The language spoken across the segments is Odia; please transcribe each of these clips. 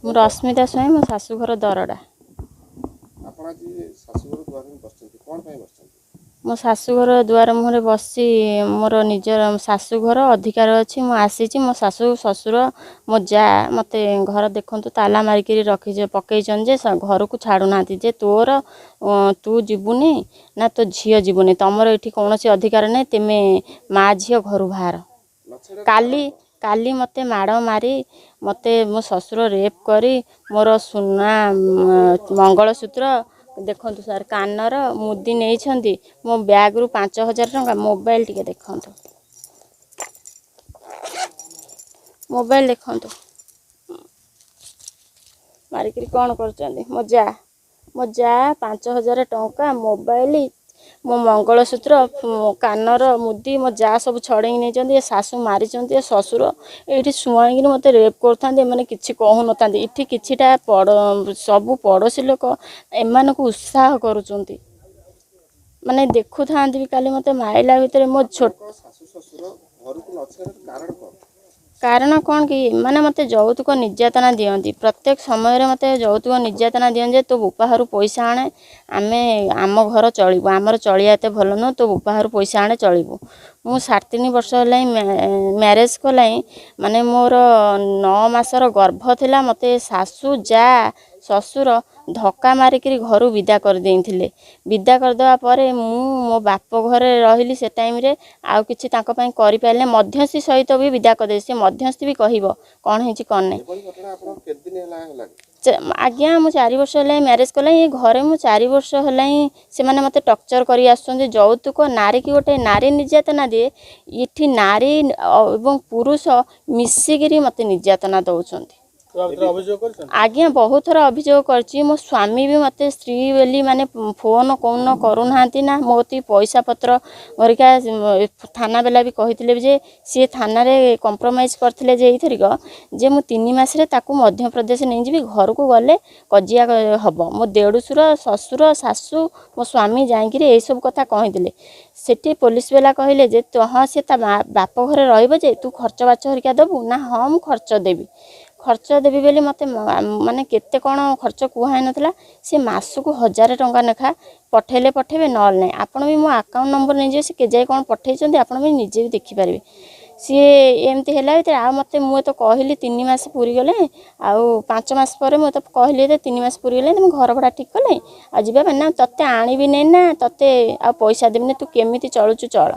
ମୁଁ ରଶ୍ମିତା ସ୍ୱାଇଁ, ମୋ ଶାଶୁଘର ଦରଡ଼ା। ଆପଣ ଆଜି ଶାଶୁଘର ଦୁଆର ମୁହଁରେ ବସିଛନ୍ତି, କ'ଣ ପାଇଁ ବସିଛନ୍ତି? ମୋ ଶାଶୁଘର ଦୁଆର ମୁହଁରେ ବସିଛି। ମୋର ନିଜର ଶାଶୁଘର ଅଧିକାର ଅଛି, ମୁଁ ଆସିଛି। ମୋ ଶାଶୁ ଶ୍ୱଶୁର ମୋ ଯା ମୋତେ ଘର ଦେଖନ୍ତୁ ତାଲା ମାରିକିରି ରଖି ପକେଇଛନ୍ତି ଯେ ଘରକୁ ଛାଡ଼ୁନାହାନ୍ତି, ଯେ ତୋର ତୁ ଯିବୁନି ନା ତୋ ଝିଅ ଯିବୁନି, ତମର ଏଠି କୌଣସି ଅଧିକାର ନାହିଁ, ତୁମେ ମା ଝିଅ ଘରୁ ବାହାର। କାଲି କାଲି ମୋତେ ମାଡ଼ ମାରି ମୋତେ ମୋ ଶ୍ୱଶୁର ରେପ୍ କରି ମୋର ସୁନା ମଙ୍ଗଳସୂତ୍ର ଦେଖନ୍ତୁ ସାର୍, କାନର ମୁଦି ନେଇଛନ୍ତି, ମୋ ବ୍ୟାଗ୍ରୁ 5000 ଟଙ୍କା, ମୋବାଇଲ ଟିକେ ଦେଖନ୍ତୁ, ମୋବାଇଲ ଦେଖନ୍ତୁ ମାରିକିରି କ'ଣ କରୁଛନ୍ତି। ମୋ ଯା 5000 ଟଙ୍କା, ମୋବାଇଲ, ମୋ ମଙ୍ଗଳସୂତ୍ର, କାନର ମୁଦି ମୋ ଯା ସବୁ ଛଡ଼େଇକି ନେଇଛନ୍ତି। ଏ ଶାଶୁ ମାରିଛନ୍ତି, ଏ ଶ୍ୱଶୁର ଏଇଠି ଶୁଆଇକିରି ମୋତେ ରେପ୍ କରୁଥାନ୍ତି। ଏମାନେ କିଛି କହୁନଥାନ୍ତି। ଏଠି କିଛିଟା ସବୁ ପଡ଼ୋଶୀ ଲୋକ ଏମାନଙ୍କୁ ଉତ୍ସାହ କରୁଛନ୍ତି, ମାନେ ଦେଖୁଥାନ୍ତି ବି। କାଲି ମୋତେ ମାଇଲା ଭିତରେ ମୋ ଛୋଟ ଶାଶୁ ଶ୍ୱଶୁର ଘରକୁ ନ ଛାଡ଼ିବାର କାରଣ କ'ଣ? କାରଣ କ'ଣ କି ଏମାନେ ମୋତେ ଯୌତୁକ ନିର୍ଯାତନା ଦିଅନ୍ତି। ପ୍ରତ୍ୟେକ ସମୟରେ ମୋତେ ଯୌତୁକ ନିର୍ଯାତନା ଦିଅନ୍ତି ଯେ ତୋ ବୋପା ଘରୁ ପଇସା ଆଣେ, ଆମେ ଆମ ଘର ଚଳିବୁ, ଆମର ଚଳିବା ଏତେ ଭଲ ନୁହଁ, ତୋ ବୋପା ଘରୁ ପଇସା ଆଣେ ଚଳିବୁ। ମୁଁ 3.5 ବର୍ଷ ହେଲାଣି ମ୍ୟାରେଜ୍ କଲାଣି, ମାନେ ମୋର 9 ମାସର ଗର୍ଭ ଥିଲା, ମୋତେ ଶାଶୁ ଯା ଶ୍ୱଶୁର ଧକ୍କା ମାରିକିରି ଘରୁ ବିଦା କରିଦେଇଥିଲେ। ବିଦା କରିଦେବା ପରେ ମୁଁ ମୋ ବାପ ଘରେ ରହିଲି। ସେ ଟାଇମ୍ରେ ଆଉ କିଛି ତାଙ୍କ ପାଇଁ କରିପାରିଲେ, ମଧ୍ୟସ୍ଥି ସହିତ ବି ବିଦା କରିଦେଲି। ସେ ମଧ୍ୟସ୍ଥି ବି କହିବ କ'ଣ ହେଇଛି କ'ଣ ନାହିଁ। ଏଭଳି ଘଟଣା ଆପଣ କେତେ ଦିନ ହେଲା ହେଲାଣି? ଆଜ୍ଞା, ମୁଁ 4 ବର୍ଷ ହେଲାଣି ମ୍ୟାରେଜ୍ କଲାଣି। ଏ ଘରେ ମୁଁ 4 ବର୍ଷ ହେଲାଣି ସେମାନେ ମୋତେ ଟର୍ଚର୍ କରି ଆସୁଛନ୍ତି। ଯୌତୁକ ନାରୀକି ଗୋଟେ ନାରୀ ନିର୍ଯାତନା ଦିଏ, ଏଠି ନାରୀ ଏବଂ ପୁରୁଷ ମିଶିକିରି ମୋତେ ନିର୍ଯାତନା ଦେଉଛନ୍ତି। ଆଜ୍ଞା, ବହୁତ ଥର ଅଭିଯୋଗ କରିଛି। ମୋ ସ୍ୱାମୀ ବି ମୋତେ ସ୍ତ୍ରୀ ବୋଲି ମାନେ ଫୋନ୍ କୋଉନ କରୁନାହାନ୍ତି ନା ମୋ କତିକି ପଇସା ପତ୍ର ଘରିକା। ଥାନା ବାଲା ବି କହିଥିଲେ ଯେ ସିଏ ଥାନାରେ କମ୍ପ୍ରମାଇଜ୍ କରିଥିଲେ ଯେ ଏଇଥରିକ ଯେ ମୁଁ 3 ମାସରେ ତାକୁ ମଧ୍ୟପ୍ରଦେଶ ନେଇଯିବି, ଘରକୁ ଗଲେ କଜିଆ ହେବ। ମୋ ଦେଢ଼ଶୁର, ଶ୍ୱଶୁର, ଶାଶୁ, ମୋ ସ୍ୱାମୀ ଯାଇକିରି ଏଇସବୁ କଥା କହିଥିଲେ। ସେଠି ପୋଲିସ ବାଲା କହିଲେ ଯେ ହଁ, ସେ ତା ବାପ ଘରେ ରହିବ, ଯେ ତୁ ଖର୍ଚ୍ଚ ବାର୍ଚ୍ଚ ହେରିକା ଦେବୁ ନା? ହଁ, ମୁଁ ଖର୍ଚ୍ଚ ଦେବି, ଖର୍ଚ୍ଚ ଦେବି ବୋଲି ମୋତେ ମାନେ କେତେ କ'ଣ ଖର୍ଚ୍ଚ କୁହା ହେଇନଥିଲା। ସେ ମାସକୁ 1000 ଟଙ୍କା ଲେଖା ପଠେଇଲେ ପଠେଇବେ, ନହେଲେ ନାହିଁ। ଆପଣ ବି ମୋ ଆକାଉଣ୍ଟ ନମ୍ବର ନେଇଯିବେ, ସେ କେଯାଏ କ'ଣ ପଠେଇଛନ୍ତି ଆପଣ ବି ନିଜେ ବି ଦେଖିପାରିବେ। ସିଏ ଏମିତି ହେଲା ଭିତରେ ଆଉ ମୋତେ ମୁଁ ତ କହିଲି 3 ମାସ ପୁରିଗଲେ, ଆଉ 5 ମାସ ପରେ ମୁଁ ତ କହିଲି ଯେ 3 ମାସ ପୁରିଗଲେ ତୁମେ ଘର ଭଡ଼ା ଠିକ୍ କଲେ ଆଉ ଯିବା ପାଇଁ ନା ତୋତେ ଆଣିବିନି ନା ତୋତେ ଆଉ ପଇସା ଦେବିନି, ତୁ କେମିତି ଚଳୁଛୁ ଚଳ।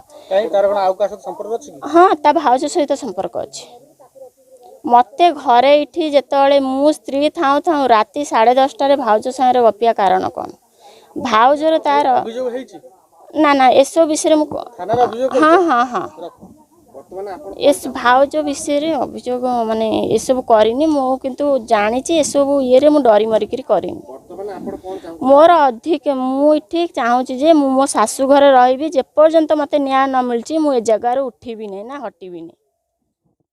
ହଁ, ତା ଭାଉଜ ସହିତ ସମ୍ପର୍କ ଅଛି। ମୋତେ ଘରେ ଏଇଠି ଯେତେବେଳେ ମୁଁ ସ୍ତ୍ରୀ ଥାଉଁ ଥାଉଁ ରାତି 10:30ରେ ଭାଉଜ ସାଙ୍ଗରେ ଗପିବା କାରଣ କ'ଣ? ଭାଉଜର ତାର ନା ନା ଏସବୁ ବିଷୟରେ ମୁଁ ହଁ ହଁ ହଁ ଏ ଭାଉଜ ବିଷୟରେ ଅଭିଯୋଗ ମାନେ ଏସବୁ କରିନି ମୁଁ, କିନ୍ତୁ ଜାଣିଛି ଏସବୁ ଇଏରେ ମୁଁ ଡରି ମରିକିରି କରିନି। ମୋର ଅଧିକ ମୁଁ ଏଠି ଚାହୁଁଛି ଯେ ମୁଁ ମୋ ଶାଶୁ ଘରେ ରହିବି। ଯେପର୍ଯ୍ୟନ୍ତ ମୋତେ ନ୍ୟାୟ ନ ମିଳିଛି ମୁଁ ଏ ଜାଗାରୁ ଉଠିବିନି ନା ହଟିବିନି।